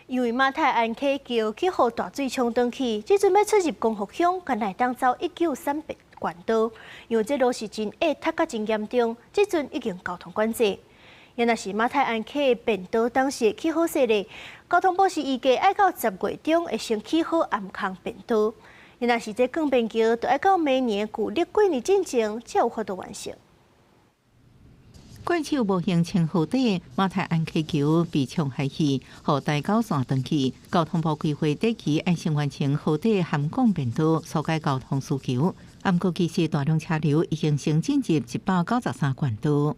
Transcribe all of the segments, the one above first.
因為馬太鞍溪橋去予大水沖斷去，這陣欲出入光復鄉，干焦會當走193縣道。因為這路是真狹，塞甲真嚴重，這陣已經交通管制。若是馬太鞍溪便道當時會起好勢咧，交通部是預計愛到10月中會先起好頷空便道。若是這鋼便橋，就愛到明年舊曆過年進前才有法度完成。過手無形穿河底，馬太鞍溪橋被沖下去，予台九線斷去。交通部規劃短期愛先完成河底涵鋼便道，疏解交通需求。毋過其實大量車流已經先進入193縣道。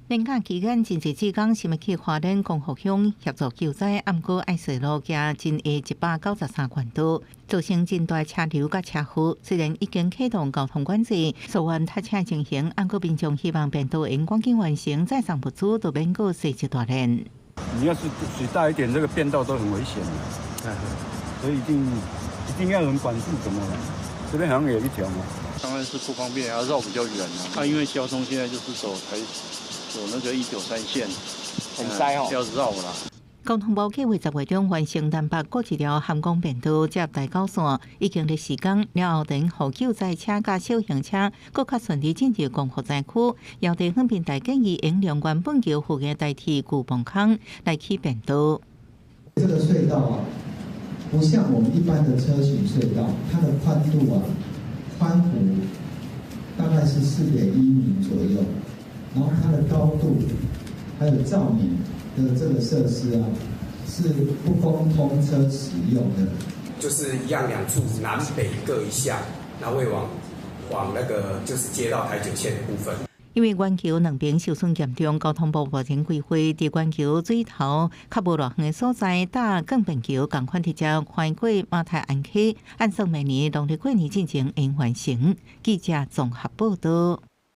連假期間，真濟志工想欲去花蓮光復鄉協助救災，毋過愛踅路行真狹193縣道，造成真大車流佮車禍。雖然已經啟動交通管制，疏遠塞車情形，毋過民眾希望便道會用趕緊完成，載送物資就免閣踅一大輪。你要是水大一點，這個便道都很危險的，所以一定一定要有人管制，怎麼了？這邊好像有一條嘛。當然是不方便，要繞比較遠啊。因為交通現在就是走台走那個193線，很塞哦，要繞啦。交通部計劃10月中完成南北各一條涵鋼便道接台九線，已經咧施工了後，等予救災車佮小型車閣較順利進入光復災區。姚地方平台建議用原本橋附近代替舊磅空來起便道。這個隧道啊，不像我們一般的車行隧道，它的寬度啊，寬幅大概是4.1米左右，然後它的高度還有照明的這個設施啊，是不供通車使用的。就是一樣兩處南北各一項，那會往那個就是接到台九線的部分。因為懸橋兩邊受損嚴重，交通部目前規劃佇懸橋水頭較無偌遠的所在搭鋼便橋，仝款直接橫過馬太鞍溪，按算明年農曆過年進前會完成。記者綜合報道。